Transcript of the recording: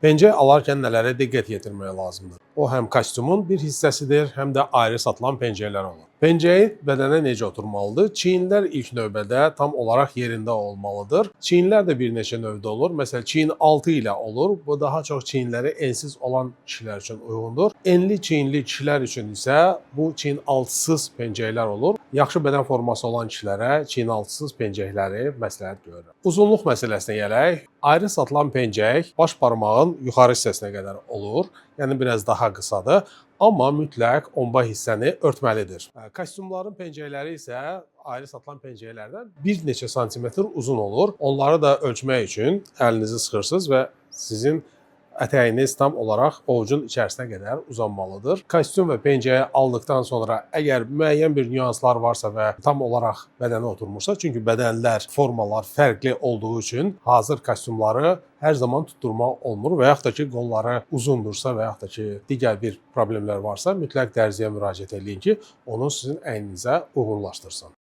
Pencək alarkən nələrə diqqət yetirmək lazımdır? O həm kostyumun bir hissəsidir, həm də ayrı satılan pencəklər olur. Pencəyin bədənə necə oturmalıdır? Çiyinlər ilk növbədə tam olaraq yerində olmalıdır. Çiyinlər də bir neçə növdə olur. Məsələn, çiyin altı ilə olur. Bu daha çox çiyinləri ensiz olan kişilər üçün uyğundur. Enli çiyinli kişilər üçün isə bu çiyin altısız pencəklər olur. Yaxşı bədən forması olan kişilərə çiyin altısız pencəkləri məsləhət görürəm. Uzunluq məsələsinə gələk. Ayrı satılan pencək baş barmağın yuxarı hissəsinə qədər olur. Yəni biraz daha qısadır. Amma mütləq omba hissəni örtməlidir. Kostyumların pencəkləri isə ayrı satılan pencəklərdən bir neçə santimetr uzun olur. Onları da ölçmək üçün əlinizi sıxırsınız və sizin ətəyiniz tam olaraq ovucun içərisinə qədər uzanmalıdır. Kostyum və pencəyi aldıqdan sonra əgər müəyyən bir nüanslar varsa və tam olaraq bədənə oturmursa, çünki bədənlər, formalar fərqli olduğu üçün hazır kostyumları hər zaman tutturmaq olmur və yaxud da ki, qolları uzundursa və yaxud da ki, digər bir problemlər varsa, mütləq dərziyə müraciət eləyin ki, onu sizin əyninizə uyğunlaşdırsın.